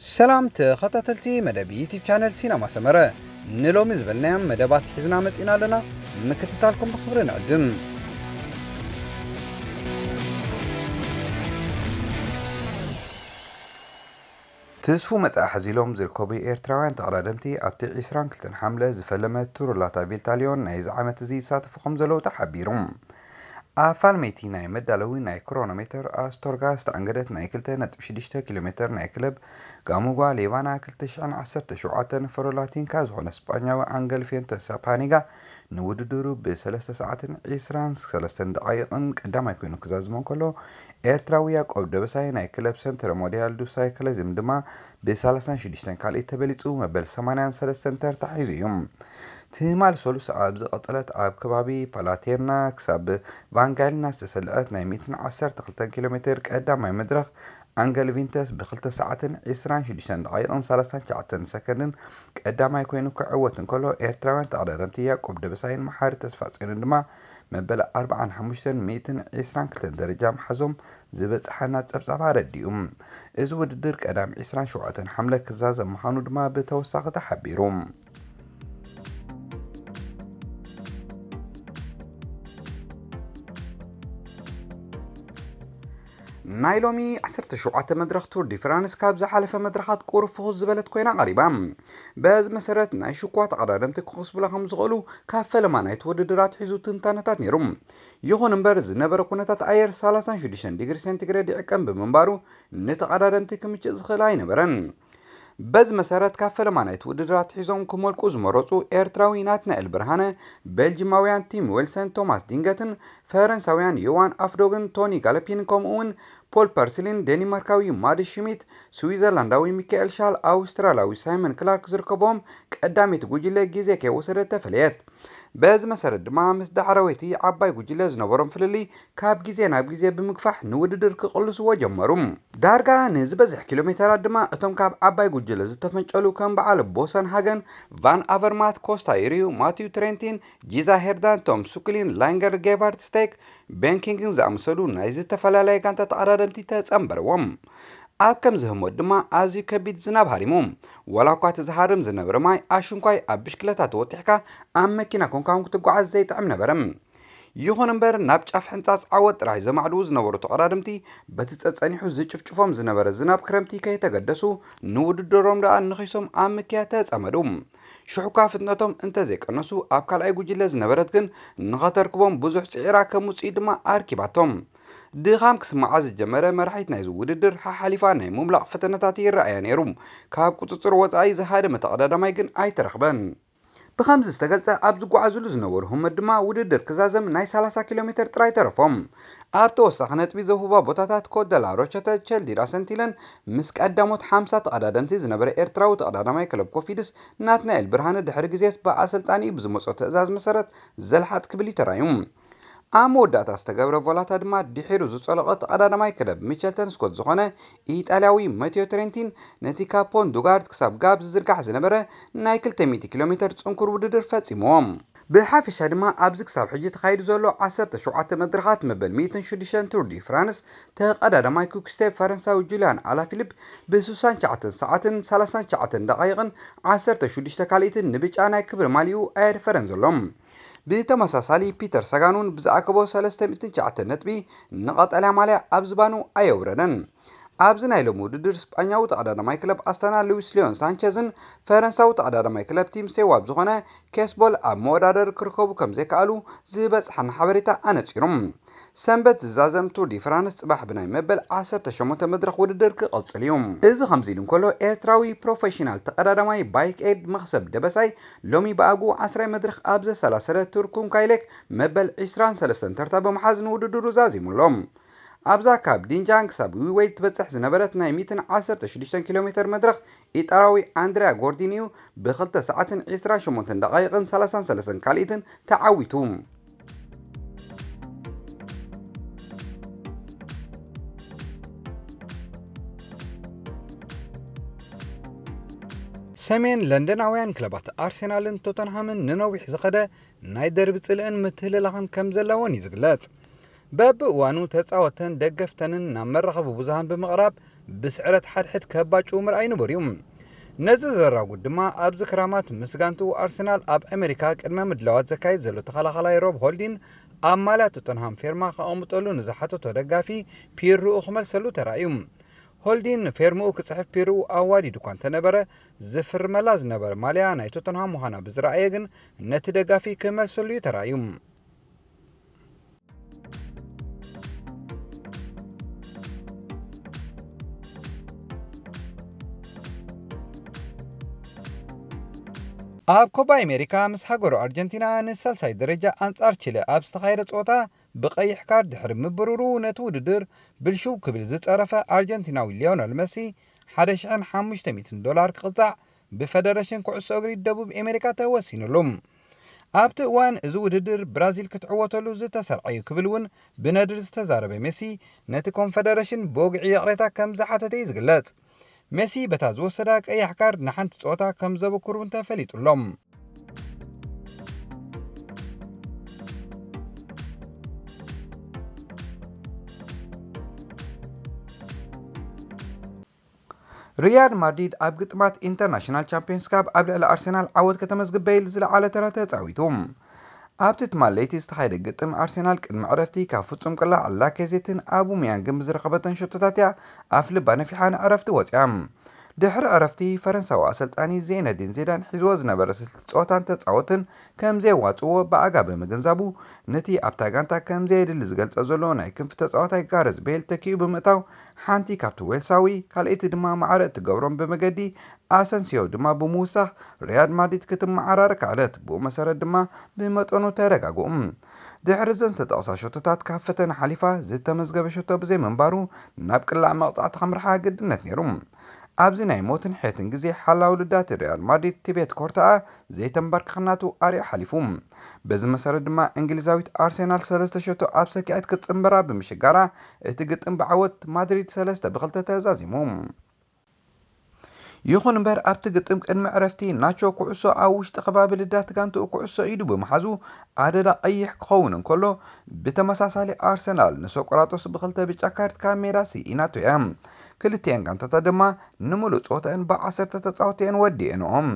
ሰላም ተኸታተልቲ መደብ ዩቲብ ቻነል ሲነማ ሰመረ፣ ንሎሚ ዝበልናዮም መደባት ሒዝና መጺና ኣለና። ምክትታልኩም ብኽብሪ ንዕድም። ትስፉ መጻኢ ሓዚሎም ዝርከቡ ኤርትራውያን ተቐዳደምቲ ኣብቲ ዕስራን ክልተን ሓምለ ዝፈለመ ቱር ላታ ቪልታሊዮን ናይዚ ዓመት እዚ ይሳተፉ ከም ዘለዉ ተሓቢሩ። ኣፋልመይቲ ናይ መዳለዊ ናይ ክሮኖሜተር ኣስቶርጋ ዝተኣንገደት ናይ ክልተ ነጥቢ ሽዱሽተ ኪሎ ሜተር ናይ ክለብ ጋሙጓ ሌቫና ክልተ ሽሕን ዓሰርተ ሸውዓተን ፈሮላቲንካ ዝኾነ ስጳኛዊ ኣንገል ፌንቶ ሳፓኒጋ ንውድድሩ ብሰለስተ ሰዓትን ዕስራን ሰለስተን ደቓይቕን ቀዳማይ ኮይኑ ክዛዝም እንከሎ፣ ኤርትራዊ ያቆብ ደበሳይ ናይ ክለብ ሰንተር ሞንዲያል ዱ ሳይክሊዝም ድማ ብሰላሳን ሽዱሽተን ካልኣይ ተበሊጹ መበል ሰማንያን ሰለስተን ተርታ ሒዙ እዩ። ትማል ሰሉስ ኣብ ዝቐጸለት ኣብ ከባቢ ፓላቴርና ክሳብ ቫንጋልና ዝተሰልዐት ናይ ሚእትን ዓሰርተ ክልተን ኪሎ ሜተር ቀዳማይ መድረኽ ኣንገል ቪንተስ ብክልተ ሰዓትን ዕስራን ሽዱሽተን ደቓይቕን ሰላሳን ትሽዓተን ሰከንድን ቀዳማይ ኮይኑ ክዕወት እንከሎ፣ ኤርትራውያን ተቐዳደምቲ ያቆብ ደበሳይን መሓሪ ተስፋጽዮንን ድማ መበል ኣርባዓን ሓሙሽተን ሚእትን ዕስራን ክልተን ደረጃ ምሓዞም ዝበጽሓና ጸብጻብ ኣረዲኡ። እዚ ውድድር ቀዳም ዕስራን ሸውዓተን ሓምለ ክዛዘም ምዃኑ ድማ ብተወሳኺ ተሓቢሩ። ናይ ሎሚ ዓሰርተ ሸውዓተ መድረኽ ቱር ዲ ፍራንስ ካብ ዝሓለፈ መድረኻት ቁሩብ ፍኹስ ዝበለት ኮይና ቀሪባ። በዚ መሰረት ናይ ሽኳ ተቐዳደምቲ ክኸስቡላ ከም ዝኽእሉ ካብ ፈለማ ናይቲ ውድድር ኣትሒዙ ትንታነታት ነይሩ። ይኹን እምበር ዝነበረ ኩነታት ኣየር ሰላሳን ሽዱሽተን ዲግሪ ሴንቲግሬድ ይዕቀን ብምንባሩ ንተቐዳደምቲ ክምችእ ዝኽእል ኣይነበረን። በዚ መሰረት ካብ ፈለማ ናይቲ ውድድር ኣትሒዞም ክመልቁ ዝመረጹ ኤርትራዊ ናትናኤል ብርሃነ፣ ቤልጂማውያን ቲም ዌልሰን ቶማስ ዲንገትን ፈረንሳውያን ዮዋን ኣፍዶግን ቶኒ ጋለፒን ከምኡ እውን ፖል ፐርስሊን፣ ዴኒማርካዊ ማዲ ሽሚት፣ ስዊዘርላንዳዊ ሚካኤል ሻል፣ ኣውስትራልያዊ ሳይመን ክላርክ ዝርከቦም ቀዳመይቲ ጉጅለ ግዜ ከይወሰደት ተፈለየት። በዚ መሰረት ድማ ምስ ዳሕረወይቲ ዓባይ ጉጅለ ዝነበሮም ፍልልይ ካብ ግዜ ናብ ግዜ ብምግፋሕ ንውድድር ክቕልስዎ ጀመሩ። ዳርጋ ንዝበዝሕ ኪሎ ሜተራት ድማ እቶም ካብ ዓባይ ጉጅለ ዝተፈንጨሉ ከም በዓል ቦሰን ሃገን፣ ቫን ኣቨርማት፣ ኮስታ ይርዩ፣ ማቲዩ ትሬንቲን፣ ጂዛ ሄርዳን፣ ቶም ሱክሊን፣ ላይንገር ጌቫርድ ስቴክ፣ ቤን ኪንግን ዝኣመሰሉ ናይ ዝተፈላለያ ጋንታ ተቐዳደምቲ ተጸንበርዎም። ኣብ ከምዚ ህሞት ድማ ኣዝዩ ከቢድ ዝናብ ሃሪሙ። ዋላ እኳ እቲ ዝሃርም ዝነበረ ማይ ኣሽንኳይ ኣብ ብሽክለታ ተወጢሕካ ኣብ መኪና ኮንካ እውን ክትጓዓዝ ዘይጥዕም ነበረ። ይኹን እምበር ናብ ጫፍ ሕንጻጽ ዓወት ጥራይ ዘማዕድዉ ዝነበሩ ተቐዳደምቲ በቲ ጸጸኒሑ ዝጭፍጭፎም ዝነበረ ዝናብ ክረምቲ ከይተገደሱ ንውድድሮም ደኣ ንኺሶም ኣብ ምክያድ ተጸመዱ። ሽሕኳ ፍጥነቶም እንተዘይቀነሱ ኣብ ካልኣይ ጉጅለ ዝነበረት ግን ንኸተርክቦም ብዙሕ ጽዒራ ከም ውጽኢት ድማ ኣርኪባቶም። ድኻም ክስምዓ ዝጀመረ መራሒት ናይዚ ውድድር ሓሓሊፋ ናይ ምምላቕ ፈተነታት ይረኣያ ነይሩ። ካብ ቁጽጽር ወጻኢ ዝሃደመ ተቐዳዳማይ ግን ኣይተረኽበን። ብኸምዚ ዝተገልጸ ኣብ ዝጓዓዙሉ ዝነበሩ ህሞት ድማ ውድድር ክዛዘም ናይ ሰላሳ ኪሎ ሜተር ጥራይ ተረፎም። ኣብ ተወሳኺ ነጥቢ ዘውህባ ቦታታት ኮደላ ሮቸተ ቸልዲራ ሰንቲለን ምስ ቀዳሞት ሓምሳ ተቐዳደምቲ ዝነበረ ኤርትራዊ ተቐዳዳማይ ክለብ ኮፊድስ ናትናኤል ብርሃነ ድሕሪ ግዜስ ብኣሰልጣኒኡ ብዝመጾ ትእዛዝ መሰረት ዘልሓጥ ክብል እዩ ተራእዩ። ኣብ መወዳእታ ዝተገብረ ቮላታ ድማ ድሒሩ ዝጸለቐ ተቐዳዳማይ ክለብ ሚቸልተን ስኮት ዝኾነ ኢጣልያዊ ማቲዮ ትሬንቲን ነቲ ካብ ፖንት ዱጋርድ ክሳብ ጋብ ዝዝርጋሕ ዝነበረ ናይ ክልተ ሚእቲ ኪሎ ሜተር ጽንኩር ውድድር ፈጺምዎ። ብሓፈሻ ድማ ኣብዚ ክሳብ ሕጂ ተኻይዱ ዘሎ ዓሰርተ ሸውዓተ መድረኻት መበል ሚእትን ሽዱሽተን ቱር ዲ ፍራንስ ተቐዳዳማይ ኩክስቴፕ ፈረንሳዊ ጁልያን ኣላፊሊፕ ብ ስሳን ትሽዓተን ሰዓትን ሰላሳን ትሽዓተን ደቓይቕን ዓሰርተ ሽዱሽተ ካልኢትን ንብጫ ናይ ክብሪ ማሊኡ ኣየድፈረን ዘሎ። ብተመሳሳሊ ፒተር ሳጋን እውን ብዝኣከቦ ሰለስተ ሚእትን ትሽዓተን ነጥቢ ንቐጠልያ ማልያ ኣብ ዝባኑ ኣየውረደን። ኣብዚ ናይ ሎሚ ውድድር ስጳኛዊ ተቐዳዳማይ ክለብ ኣስታና ሉዊስ ሊዮን ሳንቸዝን ፈረንሳዊ ተቐዳዳማይ ክለብ ቲም ሴዋ ዝኾነ ኬስቦል ኣብ መወዳደሪ ክርከቡ ከም ዘይከኣሉ ዝበጽሓና ሓበሬታ ኣነጺሩ። ሰንበት ዝዛዘም ቱር ዲ ፍራንስ ጽባሕ ብናይ መበል ዓሰርተ ሸሞንተ መድረኽ ውድድር ክቐጽል እዩ። እዚ ከምዚ ኢሉ እንከሎ፣ ኤርትራዊ ፕሮፌሽናል ተቐዳዳማይ ባይክ ኤድ መኽሰብ ደበሳይ ሎሚ ብኣግኡ ዓስራይ መድረኽ ኣብ ዘሰላሰለ ቱር ኩንካይሌክ መበል ዕስራን ሰለስተን ተርታ ብምሓዝ ንውድድሩ ዛዚሙ ኣሎ። ኣብዛ ካብ ዲንጃን ክሳብ ዊወይ ትበጽሕ ዝነበረት ናይ ሚእትን ዓሰርተ ሽዱሽተን ኪሎ ሜተር መድረኽ ኢጣልያዊ ኣንድሪያ ጎርዲን እዩ ብኽልተ ሰዓትን ዕስራን ሸሞንተን ደቓይቕን ሰላሳን ሰለስተን ካልኢትን ተዓዊቱ። ሰሜን ለንደናውያን ክለባት ኣርሴናልን ቶተንሃምን ንነዊሕ ዝኸደ ናይ ደርቢ ጽልእን ምትህልላኽን ከም ዘለወን እዩ ዝግለጽ። በብእዋኑ ተጻወተን ደገፍተንን ናብ መራኸቢ ብዙሃን ብምቕራብ ብስዕረት ሓድሕድ ከባጭዉ ምርኣይ ንቡር እዩ። ነዚ ዘራጉድ ድማ ኣብዚ ክራማት ምስ ጋንትኡ ኣርሰናል ኣብ ኣሜሪካ ቅድመ ምድላዋት ዘካይድ ዘሎ ተኸላኻላይ ሮብ ሆልዲን ኣብ ማልያ ቶተንሃም ፌርማ ከቐምጠሉ ንዝሓተቶ ደጋፊ ፒርኡ ክመልሰሉ ተራእዩ። ሆልዲን ፌርምኡ ክጽሕፍ ፒርኡ ኣዋዲዱ እኳ እንተነበረ፣ ዝፍርመላ ዝነበረ ማልያ ናይ ቶተንሃም ምዃና ብዝረኣየ ግን ነቲ ደጋፊ ክመልሰሉ እዩ ተራእዩ። ኣብ ኮባ ኣሜሪካ ምስ ሃገሩ ኣርጀንቲና ንሳልሳይ ደረጃ ኣንጻር ቺለ ኣብ ዝተኻየደ ጸወታ ብቐይሕ ካርድ ድሕሪ ምብርሩ ነቲ ውድድር ብልሽው ክብል ዝጸረፈ ኣርጀንቲናዊ ሊዮነል መሲ ሓደ ሽሕን ሓሙሽተ ሚእትን ዶላር ክቕጻዕ ብፈደረሽን ኩዕሶ እግሪ ደቡብ ኣሜሪካ ተወሲኑሉ። ኣብቲ እዋን እዚ ውድድር ብራዚል ክትዕወተሉ ዝተሰርዐ እዩ ክብል እውን ብነድሪ ዝተዛረበ ሜሲ ነቲ ኮንፈደረሽን ብወግዒ ይቕሬታ ከም ዝሓተተ እዩ ዝግለጽ። ሜሲ በታ ዝወሰዳ ቀያሕ ካርድ ንሓንቲ ጸወታ ከም ዘበኩር እውን ተፈሊጡ ኣሎ። ሪያል ማድሪድ ኣብ ግጥማት ኢንተርናሽናል ቻምፒዮንስ ካፕ ኣብ ልዕሊ ኣርሰናል ዓወት ከተመዝግብ በይል ዝለዓለ ተራ ተጻዊቱ። ኣብቲ ትማል ለይቲ ዝተኻየደ ግጥም ኣርሰናል ቅድሚ ዕረፍቲ ካብ ፍጹም ቅላዕ ላኬዜትን ኣቡመያንግን ብዝረኸበተን ሸቶታት እያ ኣፍልባ ነፊሓ ንዕረፍቲ ወጺኣ። ድሕሪ ዕረፍቲ ፈረንሳዊ ኣሰልጣኒ ዜነዲን ዚዳን ሒዝዎ ዝነበረ ስልቲ ጸወታን ተጻወትን ከም ዘየዋጽእዎ ብኣጋ ብምግንዛቡ ነቲ ኣብታ ጋንታ ከም ዘየድሊ ዝገልጸ ዘሎ ናይ ክንፊ ተጻዋታይ ጋረዝ ቤል ተኪኡ ብምእታው ሓንቲ ካብቲ ዌልሳዊ ካልኣይቲ ድማ ማዕረ እትገብሮም ብመገዲ ኣሰንሲዮ ድማ ብምውሳኽ ሪያል ማድሪድ ክትመዓራረ ከኣለት። ብኡ መሰረት ድማ ብመጠኑ ተረጋግኡ። ድሕሪ እዘን ዝተጠቕሳ ሸቶታት ካብ ፈተነ ሓሊፋ ዝተመዝገበ ሸቶ ብዘይምንባሩ ናብ ቅላዕ መቕጻዕቲ ከምርሓ ግድነት ነይሩ። ኣብዚ ናይ ሞትን ሕየትን ግዜ ሓላው ልዳት ሪያል ማድሪድ ቲቤት ኮርታኣ ዘይተንበርክኽናቱ ኣርያ ሓሊፉ። በዚ መሰረት ድማ እንግሊዛዊት ኣርሴናል ሰለስተ ሸቶ ኣብ ሰኪዐት ክትጽንበራ ብምሽጋራ እቲ ግጥም ብዓወት ማድሪድ ሰለስተ ብክልተ ተዛዚሙ። ይኹን እምበር ኣብቲ ግጥም ቅድሚ ዕረፍቲ ናቾ ኩዕሶ ኣብ ውሽጢ ከባቢ ልዳት ጋንትኡ ኩዕሶ ኢዱ ብምሓዙ ኣደዳ ቀይሕ ክኸውን እንከሎ፣ ብተመሳሳሊ ኣርሰናል ንሶቅራጦስ ብክልተ ብጫ ካርድ ካብ ሜዳ ስኢናቶ እያ። ክልቲኤን ጋንታታት ድማ ንምሉእ ጸወታኤን ብዓሰርተ ተጻወትቲኤን ወዲኤንኦም።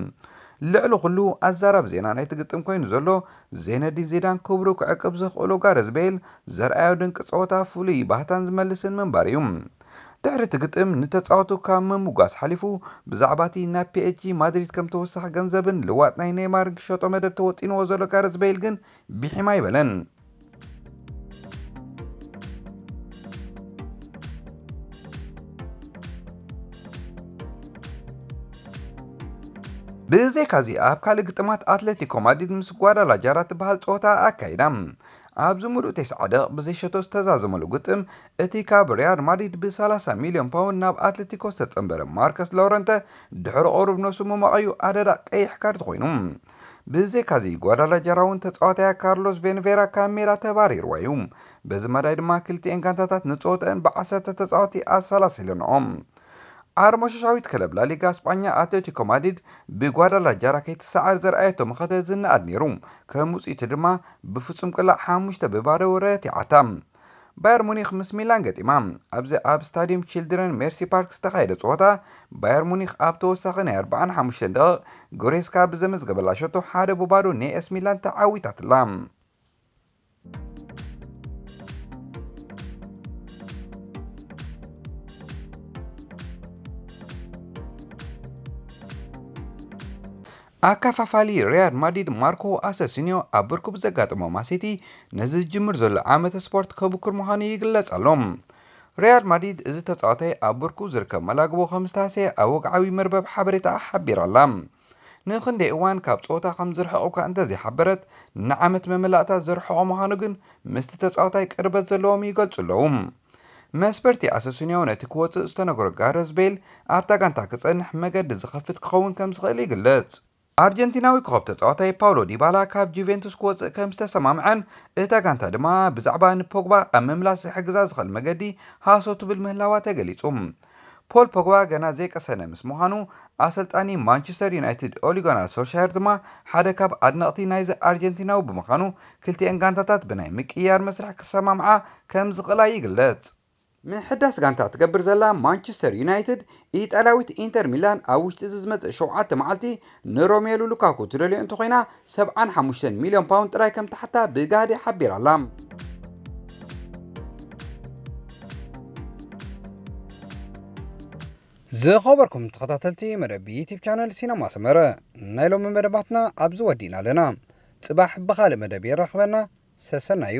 ልዕሊ ኩሉ ኣዛራቢ ዜና ናይቲ ግጥም ኮይኑ ዘሎ ዜነዲን ዚዳን ክብሩ ክዕቅብ ዘኽእሎ ጋረዝ ቤል ዘርኣዮ ድንቂ ጸወታ ፍሉይ ባህታን ዝመልስን ምንባር እዩ። ድሕሪ እቲ ግጥም ንተጻወቱ ካብ ምምጓስ ሓሊፉ ብዛዕባ እቲ ናብ ፒኤስጂ ማድሪድ ከም ተወሳኺ ገንዘብን ልዋጥ ናይ ኔይማርን ክሸጦ መደብ ተወጢንዎ ዘሎ ጋረዝ ቤል ግን ቢሒም ኣይበለን። ብዘይካዚ ኣብ ካልእ ግጥማት ኣትሌቲኮ ማድሪድ ምስ ጓዳላጃራ ትበሃል ጸወታ ኣካይዳ። ኣብዚ ምሉእ ተስዓ ደቂቕ ብዘይሸቶ ዝተዛዘመሉ ግጥም እቲ ካብ ሪያል ማድሪድ ብ ሰላሳ ሚልዮን ፓውንድ ናብ ኣትሌቲኮ ዝተጸንበረ ማርከስ ሎረንተ ድሕሪ ቁሩብ ነብሱ ምማቕ እዩ ኣደዳ ቀይሕ ካርድ ኮይኑ። ብዘይካዚ ጓዳላጃራ እውን ተጻዋታያ ካርሎስ ቬንቬራ ካብ ሜዳ ተባሪርዋ እዩ። በዚ መዳይ ድማ ክልቲኤን ጋንታታት ንጸወተአን ብዓሰርተ ተጻወቲ ኣሰላሲለንኦም። ኣርሞሸሻዊት ክለብ ላሊጋ ስጳኛ ኣትሌቲኮ ማድሪድ ብጓዳላጃራ ከይትሰዓር ዘርኣየቶ መኸተ ዝነኣድ ነይሩ። ከም ውጽኢቱ ድማ ብፍጹም ቅላዕ ሓሙሽተ ብባዶ ረቲዓታ። ባየር ሙኒክ ምስ ሚላን ገጢማ። ኣብዚ ኣብ ስታዲየም ቺልድረን ሜርሲ ፓርክ ዝተኻየደ ጸወታ ባየር ሙኒክ ኣብ ተወሳኺ ናይ ኣርብዓን ሓሙሽተን ደቂቕ ጎሬስካ ብዘመዝገበላ ሸቶ ሓደ ብባዶ ንኤስ ሚላን ተዓዊታትላ። ኣከፋፋሊ ሪያል ማድሪድ ማርኮ ኣሰሲንዮ ኣብ ብርኩ ብዘጋጠሞ ማሲቲ ነዚ ዝጅምር ዘሎ ዓመተ ስፖርት ከብኩር ምዃኑ ይግለጽ ኣሎ። ሪያል ማድሪድ እዚ ተጻዋታይ ኣብ ብርኩ ዝርከብ መላግቦ ከም ዝተሃስየ ኣብ ወግዓዊ መርበብ ሓበሬታ ሓቢራ ኣላ። ንኽንደይ እዋን ካብ ጸወታ ከም ዝርሕቕ እኳ እንተዘይሓበረት፣ ንዓመት መመላእታ ዝርሕቖ ምዃኑ ግን ምስቲ ተጻዋታይ ቅርበት ዘለዎም ይገልጹ ኣለዉ። መስበርቲ ኣሰሲንዮ ነቲ ክወጽእ ዝተነግሮ ጋረዝ ቤል ኣብታ ጋንታ ክጸንሕ መገዲ ዝኸፍት ክኸውን ከም ዝኽእል ይግለጽ። ኣርጀንቲናዊ ኮኸብ ተጻዋታይ ፓውሎ ዲባላ ካብ ጁቬንቱስ ክወጽእ ከም ዝተሰማምዐን እታ ጋንታ ድማ ብዛዕባ ንፖግባ ኣብ ምምላስ ዝሕግዛ ዝኽእል መገዲ ሃሰው ትብል ምህላዋ ተገሊጹ። ፖል ፖግባ ገና ዘይቀሰነ ምስ ምዃኑ፣ ኣሰልጣኒ ማንቸስተር ዩናይትድ ኦሊጎናር ሶልሻየር ድማ ሓደ ካብ ኣድነቕቲ ናይዚ ኣርጀንቲናዊ ብምዃኑ፣ ክልቲኤን ጋንታታት ብናይ ምቅይያር መስርሕ ክሰማምዓ ከም ዝኽእላ ይግለጽ። ምሕዳስ ጋንታ ትገብር ዘላ ማንቸስተር ዩናይትድ፣ ኢጣልያዊት ኢንተር ሚላን ኣብ ውሽጢ እዚ ዝመጽእ ሸውዓተ መዓልቲ ንሮሜሉ ሉካኩ ትደልዮ እንተኾይና፣ ሰብዓን ሓሙሽተን ሚልዮን ፓውንድ ጥራይ ከም ትሓታ ብጋህዲ ሓቢራ ኣላ። ዝኸበርኩም ተኸታተልቲ መደብ ዩቲብ ቻነል ሲነማ ሰመረ፣ ናይ ሎሚ መደባትና ኣብዚ ወዲእና ኣለና። ጽባሕ ብኻልእ መደብ የራኽበና። ሰሰናዩ።